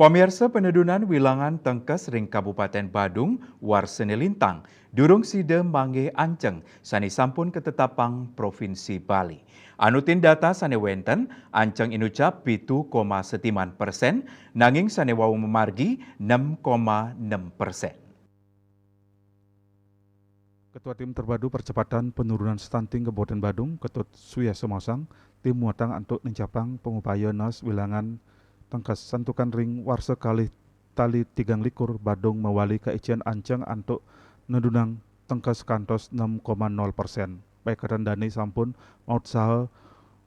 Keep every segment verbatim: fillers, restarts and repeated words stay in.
Pamirsa, penedunan wilangan tengkes ring Kabupaten Badung warsane lintang durung sida manggih anceng sane sampun katetapang Provinsi Bali. Anutin data sane wenten, anceng inucap pitu koma setiman persen, nanging sane wau mamargi nem koma nem persen. Ketua Tim Terpadu Percepatan Penurunan Stunting Kabupaten Badung, Ketut Suyasa Masang, tim muatang antuk nincapang pangupaya nas wilangan tengkes santukan ring warsa kalih tali tigang likur Badung mawali kaicen anceng antuk nedunang tengkes kantos nem koma nol persen. Paiketan dane sampun mautsaha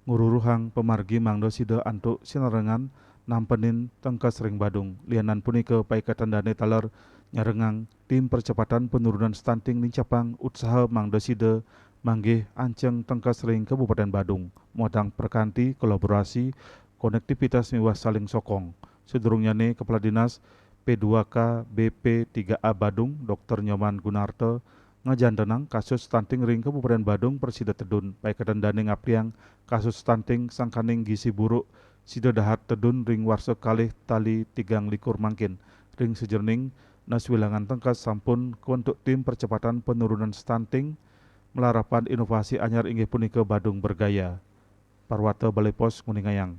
ngururuhang pamargi mangda sida antuk sinarengan nampenin tengkes ring Badung. Lianan punika, paiketan dane taler nyarengang tim percepatan penurunan stunting nincapang utsaha mangda sida manggih anceng tengkes ring Kabupaten Badung, muatang prakanti, kolaborasi, konektivitas miwah saling sokong. Sadurungnyane, Kepala Dinas P dua K B P tiga A Badung, Doktor Nyoman Gunarta, ngajantenang kasus stunting ring Kabupaten Badung prasida tedun. Paiketan dane ngaptiang kasus stunting sangkaning gisi buruk sida dahat tedun ring warsa kalih tali tigang likur mangkin. Ring sajeroning nas wilangan tengkes sampun kawentuk tim percepatan penurunan stunting malarapan inovasi anyar inggih punika Badung Bergaya. Parwata Balai Pos nguningayang.